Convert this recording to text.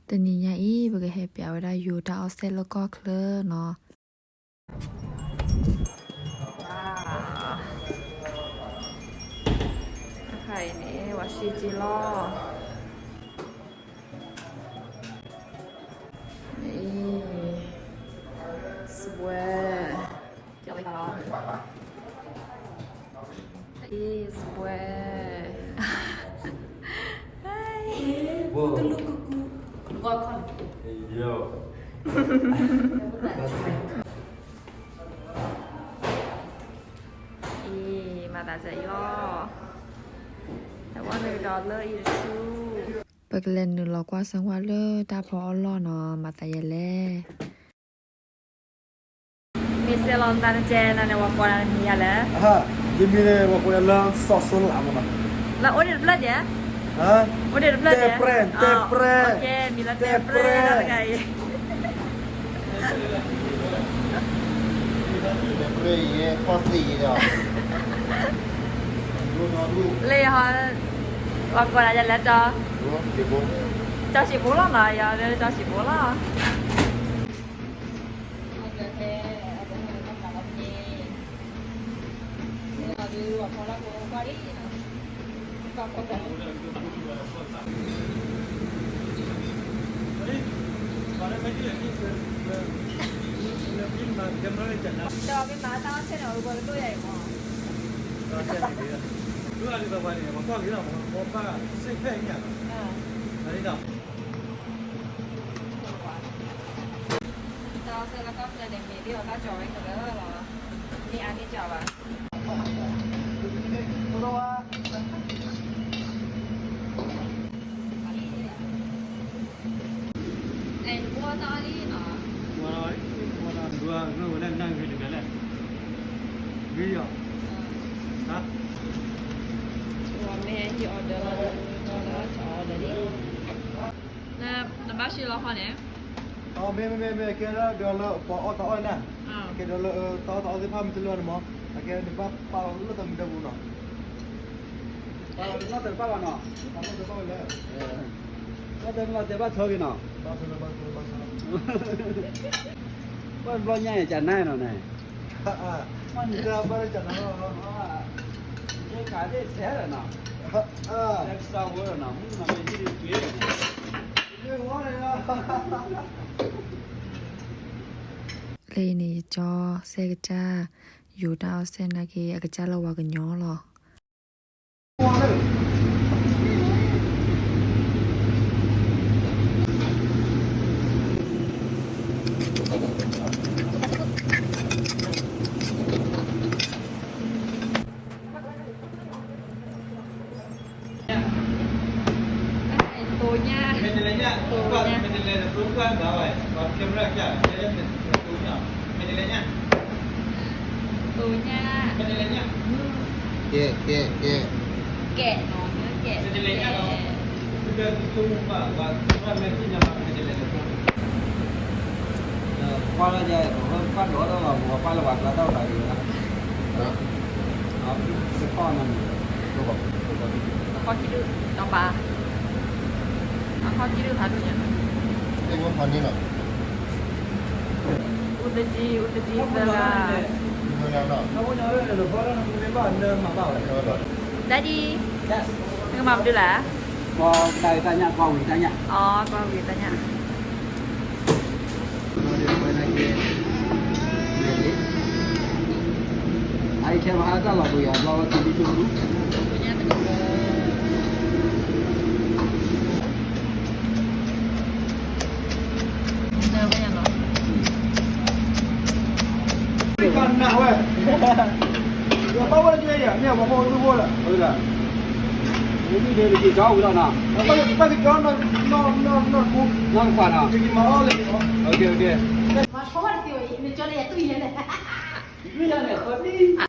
တနံၤညါအံၤ ပကဟဲပျးဝဲဒၣ်ယိၤတၢ်အီၣ်စဲၣ်လၢကီၢ်ချၢနီၤ. တခါအံၤန့ၣ် ဝဲဆံက့လီၤ. အံၤ စပွဲ ကလီၤ အံၤ စပွဲ ဟဲ ကလူကကူ ဂီၤခီ အံၤ မၤသးစဲအံၤလီၤ. တဝီနုာ်ဒီးလၢအံၤတဆူ ပကလဲၤနုာ်လီၤကွၢ်စၢၤကွၢ်လၢတၢ်ဖီအီၣ်လီၢ်နီၤ မၤသးယဲလဲၣ်. မ့ၢ်စဲလီၤနသးနကဲနၤန့ၣ် ဝဲကိးနၤမံၤယၤလဲၣ်. ယမံၤန့ၣ် ဝဲကိးယၤလၢစီၤစိလးမနီၤ. လၢအိၣ်ဒံးတဖျၢၣ်ဒဲး, အိၣ်ဒံးတဖျၢၣ်ဒဲး, တဲပြဲ တဲပြဲ, မံၤလၢတဲပြဲတဂၤအံၤ တဲပြဲယဲ ကီၢ်သ့ၣ်ယဲဒီး လၢယဟီ ဝဲကိးနၤယၤလဲၣ် ကၠီစံးဘိလီၤနီၤ ယၤလၢကၠီစံးဘိလီၤ. တၢ်စဲလၢကီၢ်ချၢန့ၣ် မ့ၢ်အါန့ၢ်ကဘၣ် အဲ တဘိတၢ်အီၣ်လံနီၤ ဒွါလီၤ ဒွါလီၤ ဒွါလီၤ ဂုၢ်ဝဲလၢနၢ်ဂုၢ်တကလဲၣ် ဂုၢ်ယီၤ ဟါ မ့ၢ်ဟဲဟံး order လီၤ order လီၤ order လံ နဘၣ်ရှ့လီၤဃီန့ၣ် မ့ၢ်မ့ၢ်မ့ၢ် ကဲဒီးလၢပှၤအီၣ်တၢ်အီၣ်န့ၣ် ကဲဒီးလၢတၢ်အီၣ်တၢ်အီသ့ၣ်တဖၣ်မ့ၢ်တလၢန့ၣ်မး အကဲနဘၣ်ပာ်လီၤလၢတၢ်မံၤဒၣ်ပူၤနီၤ ပာ်လီၤလၢတၢ်တဖၣ်ဘၣ်နီၤ ပာ်လီၤတၢ်တဖၣ်လဲၣ် ဘၣ်တဲနလီၤတဲဘၣ်ထၢက့ၤနီၤ ဘၣ်တဘျီညါအံၤကနၣ်နီၤန့ၣ် ဘၣ်နဘၣ်လၢကနၣ်လီၤ ယခးသ့ၣ်ဆဲးလီၤနီၤ လၢကစၢ်ဝဲလီၤနီၤ မုၢ်နီၤမ့ၢ်ဟံၣ်ဒုးက့ၤ လၢအံၤန့ၣ် ယကၠီစဲကစၢ် ယိၤတၢ်အီၣ်စဲၣ်နာ်က့ အကစၢ်လၢဝၤကညီလီၤ. တိၢ်ညၣ် တိၢ်ညၣ် တိၢ်ညၣ် တိၢ်ညၣ် ကဲ ကဲ ကဲ ကဲနီၤ ကဲ ကဲ ကွၢ်လၢယဲ ပှၤဒီးတၢ်လီၤ ပှၤလၢပှၤကျါတၢ်ဘၣ်က့ၤလီၤ အဖီခိၣ်နီၤ အခီၣ်ခံဒု ဒီးပာ် အခီၣ်ခံဒုဖးဒိၣ်ညါ သ့ၣ်မ့ၢ်ဖီန့ၣ်လီၤ အူတကံ အူတကံ သၢဂၤ Daddy နကမၤမနုၤလဲၣ် ကွၢ်ဝံၤတၢ်ညၣ် ကွၢ်ဝံၤတၢ်ညၣ် အီ ကွၢ်ဝံၤတၢ်ညၣ် အံၤခဲမဟါတၢ်လီၤပှ့ၤအဘျီဝဲ ထူဒူထူဒူ နဝဲ ပဘၣ်ဝဲလၢကဲယၤ မ့ၢ်ပှၤဖိဒူဖိလၢ ဝဲဒၣ် မ့ၢ်ဒ်န့ၣ် က့ၤကၠီဝံၤလီၤနီၤ ပကကၠီနီၤ နီၤ နီၤ နီၤ နီၤ နီၤ ကပၤနီၤ ကမၤအီၣ်လၢ OK OK မၤဖီဝဲတက့ၤဝဲ နကၠီန့ၣ် ယတူၢ်ယဲလဲၣ် မ့ၢ်ယၤန့ၣ် ဃီလံ အ